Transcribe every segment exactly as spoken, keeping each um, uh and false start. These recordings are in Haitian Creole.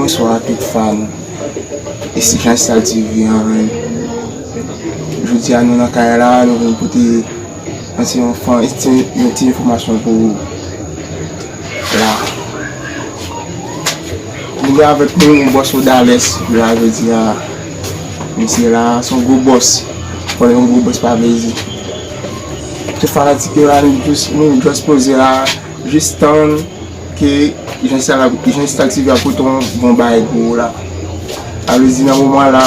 Bonswa tout fan Jan Estal T V an. Jodi a nou nan kay la, nou vin pote yon ti, yon ti enfòmasyon pou ou la. Nou gen avèk nou bòs Odales la jodi a. Misye la se yon gwo bòs. Konnen yon gwo bòs pa vle di tout fanatik yo la, nou jis, nou jis poze la, jis tann ke Jan Estal, Jan Estal T V ap pote yon bon bagay pou ou la. Sa vle di nan moman la,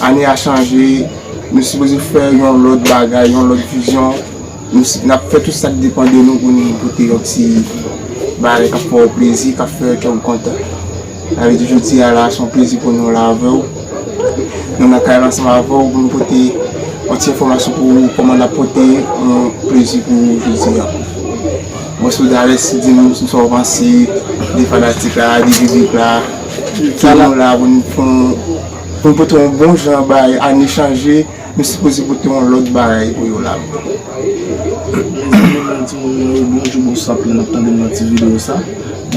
ane a chanje, nou sipoze fè yon lòt bagay, yon lòt vizyon. Nou s- n ap fè tout sa k depann de nou pou nou pote yon ti bagay k ap fè w plezi, k ap fè kè w kontan. Sa vle di jodi a la, se yon plezi pou nou la avè w. Nou nan kay la ansanm avè w pou nou pote yon ti enfòmasyon pou ou, kòman n ap pote yon plezi pou ou jodi a. Bòs Odales, di nou sa w panse de fanatik la, de piblik la, ke nou la pou nou, pou nou, pou nou pote yon bon jan bay, ane chanje, nou sipoze pote yon lòt bagay pou yo la. Mezanmi, mwen di moun mwen yo bonjou, bonswa pou n ap tande m nan ti videyo sa.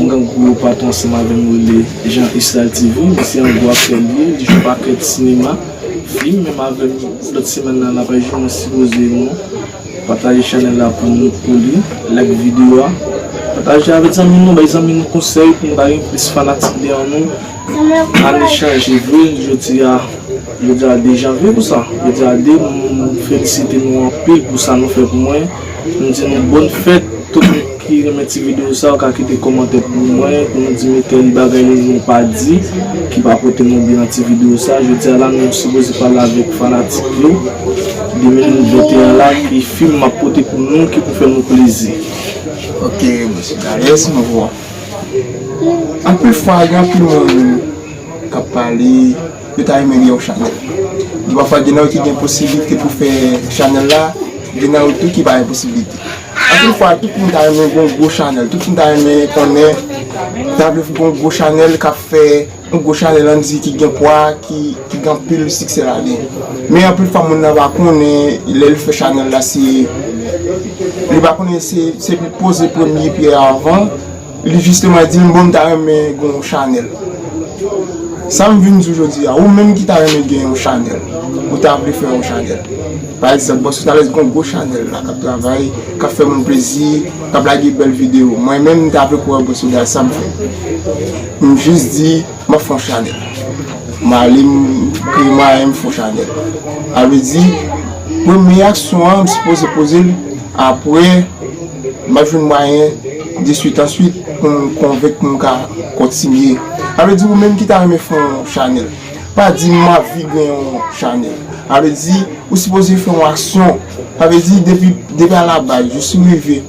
Mwen gen gwo patwon ansanm avè m rele Jan Estal T V, misye yon gwo aktè li ye, li jwe pakèt sinema, fim, menm avè m lòt semèn nan n ap jwe, mwen sipoze nou pataje chanèl la pou nou, pou li, like videyo a. Pataje avèk zanmi nou, bay zanmi nou konsèy pou nou pa gen plis fanatik dèyè nou. Ane chanje vre, jodi a, jodi a de janvye pou sa. Jodi a de, m felisite nou anpil pou sa nou fè pou mwen. M di nou bòn fèt, tout moun ki renmen ti videyo sa, ou ka kite kòmantè pou mwen, pou nou di m tèl bagay nou pa di, ki pa pote nou byen nan ti videyo sa. Jodi a la, nou sipoze pale avèk fanatik yo de mil venteyen la, ki fim m ap pote pou nou, ki pou fè nou plezi. Ok, mesye Darius, nou wè. Anpil fwa, gen anpil moun k ap pale, yo ta renmen gen yon chanèl. Gen pafwa, gen nan yo ki gen posiblite pou fè chanèl la, gen nan yo tou ki pa gen posiblite. Anpil fwa, tout moun ta renmen gen yon gwo chanèl, tout moun ta renmen konnen, ta vle gen yon gwo chanèl k ap fè yon gwo chanèl, ann di, ki gen pwa, ki, ki gen anpil siksè ladan l. Men anpil fwa, moun nan pa konnen, lè l fè chanèl la, se, li pa konnen se, se poze premye pyè a avan. Li jisteman di m, bon, m ta renmen gen yon chanèl. Sa m vin di w jodi a, ou menm ki ta renmen gen yon chanèl, ou ta vle fè yon chanèl. Pa egzanp, bòs Odales gen yon gwo chanèl la, k ap travay, k ap fè moun plezi, k ap lage bèl videyo. Mwen menm, m ta vle kwè bòs Odales, sa m fè. M jis di, m ap fè yon chanèl. M ale, m kreye mwayen, m fè yon chanèl. Sa vle di, premye aksyon an, m sipoze poze l, apre, m ap jwenn mwayen de swit an swit pou m konvenk pou m ka kontinye. Sa vle di, ou menm ki ta renmen fè yon chanèl, pa di m anvi gen yon chanèl. Sa vle di, ou sipoze fè yon aksyon. Sa vle di, depi, depi alabaz, jis ou rive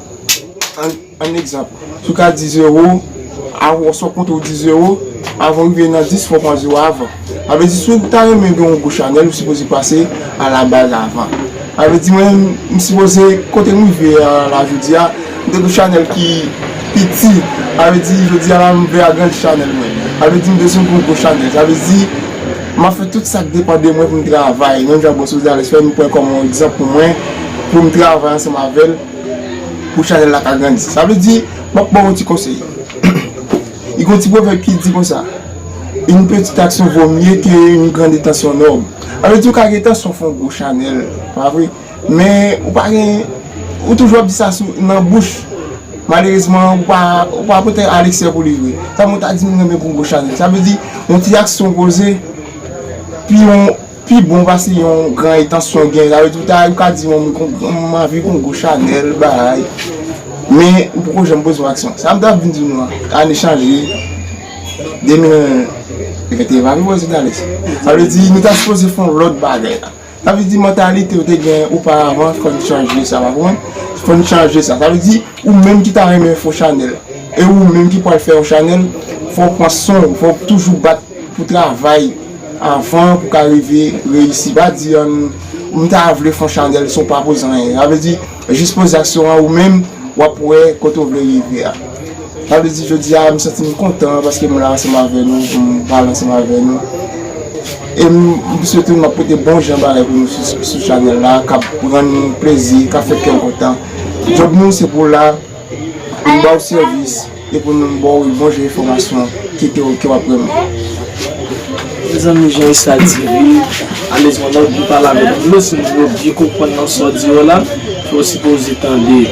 an, an egzanp, si w ka di zewo, avan, si w konte w di zewo, avan w rive nan dis, fò w pran zewo avan. Sa vle di, si w ta renmen gen yon gwo chanèl, ou sipoze pase alabaz avan. Sa vle di, mwen, m sipoze, kote m rive a la jodi a, m te gen yon chanèl ki piti. Sa vle di, jodi a la, m vle agrandi chanèl mwen. Sa vle di, m bezwen gen yon gwo chanèl. Sa vle di, m ap fè tout sa k depann de mwen pou m travay. Menm jan bòs Odales fè, m pran kòm yon egzanp pou mwen, pou m travay ansanm avè l, pou chanèl la ka grandi. Sa vle di, m ap ba w yon ti konsèy. Li gen yon ti pwovèb ki di konsa, une petite action vaut mieux qu'une grande intention noble. Sa vle di, ou ka gen entansyon fè yon gwo chanèl, pa vre? Men ou pa gen, ou toujou ap di sa sou, nan bouch. Malerezman, ou pa, ou pa pote a leksè pou li vre. Sa moun ta di m renmen gen yon gwo chanèl. Sa vle di, yon ti aksyon poze, pi yon pi bon pase yon gran entansyon gen. Sa vle di, ou ta, ou ka di, mwen, m, m anvi gen yon gwo chanèl, bagay. Men, ou poko janm poze yon aksyon. Sa m t ap vin di nou an, ane chanje, de mil venteyen pa vin poze dale. Sa vle di, nou ta sipoze fè yon lòt bagay la. Sa vle di, mantalite ou te gen oparavan, fò n chanje sa, pa konprann? Fò n chanje sa. Sa vle di, ou menm ki ta renmen fè yon chanèl, e ou menm ki pral fè yon chanèl, fò w pran swen w, fò w toujou bat pou travay avan pou ka rive reyisi. Pa di, an, m ta vle fè yon chanèl san w pa poze anyen. Sa vle di, jis poze aksyon an ou menm, w ap wè kote w vle rive a. Sa vle di, jodi a, m santi m kontan paske m la ansanm avè nou, pou m pale ansanm avè nou. E m, m swete m ap pote bon jan bagay pou nou sou, sou chanèl la, k ap rann nou plezi, k ap fè kè w kontan. Djòb nou, se pou w la, pou n ba w sèvis e pou nou ba w bon jan enfòmasyon ki, ke, ke w ap renmen. Mezanmi, Jean Estal T V, alèz mwen, lè w byen pale avèk moun yo, si moun yo byen konprann nan sa w di yo la, fò w sipoze tande.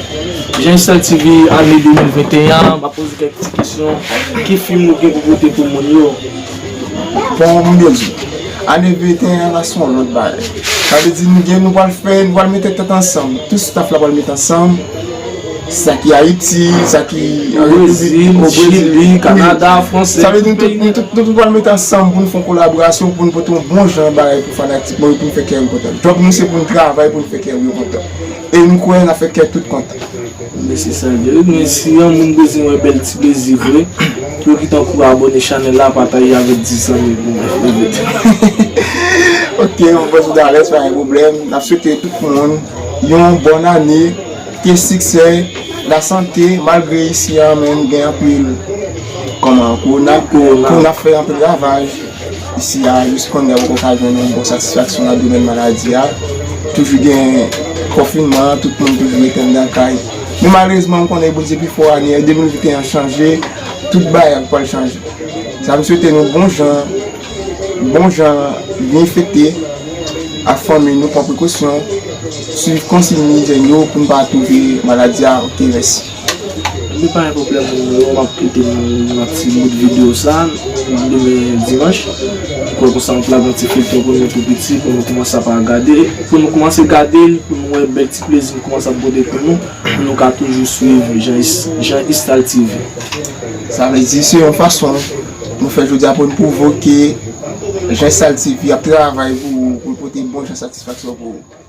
Jean Estal T V, ane de mil venteyen an, m ap poze kèk ti kesyon. Ki fim ou gen pou pote pou moun yo? Bon, m byen di, ane venteyen an la se yon lòt bagay. Sa vle di nou gen, nou pral fè, nou pral mete tèt ansanm. Tout staff la pral mete ansanm. Sa ki Ayiti, sa ki Brezil, Chili, Kanada, Franse, sa vle di nou tout, nou tout, nou tout pral mete ansanm pou nou fè yon kolaborasyon, pou nou pote yon bon jan bagay pou fanatik mwen yo, pou nou fè kè yo kontan. Donk nou se pou nou travay pou nou fè kè yo kontan. E nou kwè n ap fè kè tout kontan. Men se sa l ye wi. Men si yon moun bezwen wè bèl ti plezi vre, pou yo kite yon kou abòne chanèl la, pataje avèk dis zanmi pou mwen. Ok, mwen panse w alèz, pa gen pwoblèm. N ap swete tout moun yon bòn ane, ke siksè, lasante, malgre isi a menm gen anpil kòman kowona, kowona ap fè anpil ravaj. Isi a, jis kounye a poko ka jwenn yon bon satisfaksyon nan domèn maladi a. Toujou gen konfinman, tout moun toujou rete anndan kay. Men malerezman, m konnen Bondye pi fò, ane de mil venteyen an chanje, tout bagay pral chanje. Sa m swete nou bon jan, bon jan, byen fete ak fanmi nou, pran prekosyon, swiv konsiy ijyèn yo pou n pa atwope maladi a. Ok, mèsi. Ebyen pa gen pwoblèm, moun yo, m ap kite nou nan ti bout videyo sa demen dimanch. M kwè konsa m ap lage yon ti filtè pou nou tou piti, pou nou kòmanse ap gade, pou nou kòmanse gade l, pou nou wè bèl ti plezi m kòmanse ap pote pou nou, pou nou ka toujou swiv Jean Is-, Jean Estal T V. Sa vle di se yon fason nou fè jodi a pou n pwouve ke Jean Estal T V ap travay pou, pou l pote bon jan satisfaksyon pou ou.